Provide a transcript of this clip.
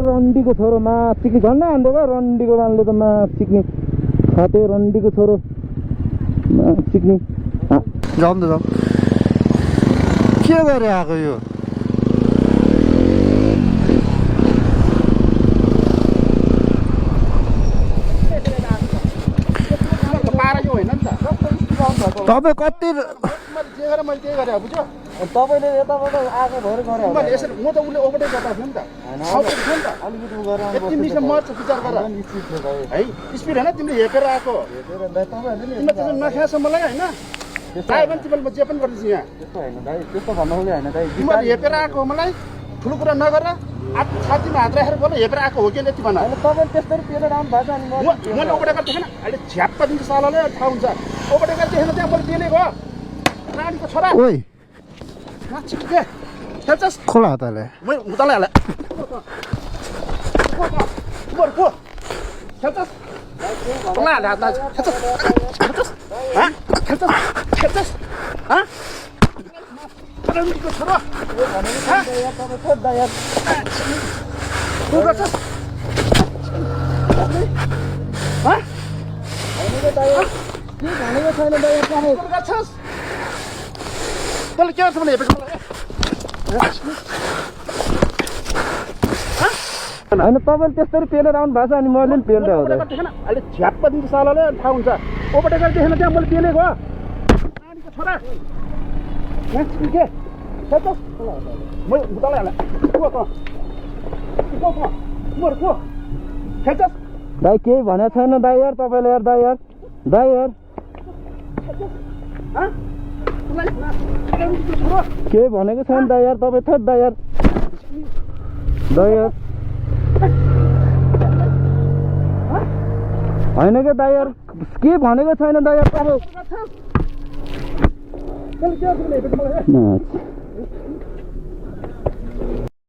रन्डीको छोरो माछिक्ने झन्डा हान्दै भयो रन्डीको बालले त माछिक्ने खाते रन्डीको छोरो माछिक्ने जाउँ त जाउँ के गरे आएको यो तपाईँ कति मैले के गरेँ बुझ्यो तपाईँले यताबाट आएको भएर गरे मैले यसरी म त उसले ओभरटेक गर्दा थिएँ नि त अलिकति उ गरेर यति मिसले मर्छ विचार गर है स्पिड होइन तिमीले हेपेर आएको तिमीले तिमीले नखाएछ मलाई होइन चाहे पनि तिमीले म जे पनि गर्दैछु यहाँ त्यस्तो होइन दाइ त्यस्तो भन्नुले होइन दाइ तिमीले हेपेर आएको मलाई ठुलो कुरा नगर छातीमा हात राखेर बोल हेपेर आएको हो कि यति भन तपाईँ त्यस्तरी पेलेर आउनु भएको अनि मैले ओभरटेकर देखेन अहिले झ्याप्प दिन्छ सालाले थाहा हुन्छ ओभरटेकर देखेन त्यहाँ मैले पेलेको रानीको छोरा ओइ के खेल्छस् खोला तले म उतालाई हाले मर को खेल्छस् तँलाई हाले हात खेल्छस् खेल्छस् रानीको छोरा तँ गर्छस् भनेको छैन दाइ गर्छस् तँले के गर्छ भने हेपेको होइन तपाईँले त्यस्तरी पेलेर आउनु भएको छ अनि मैले पनि पेल्दै हो देखेन अहिले झ्याप्प दिन्छ सालाले थाहा हुन्छ ओभरटेकर देखेन त्यहाँ मैले पेलेको नानीको छोरा के खेल्छस् म उतालाई हालेँ को खेल्छस् दाइ केही भनेको छैन दाइ यार तपाईँले यार दाइ यार केही भनेको छैन दाइ यार तपाईँ थेट दाइ यार होइन क्या दाइ यार के भनेको छैन दाइ यार तपाईँ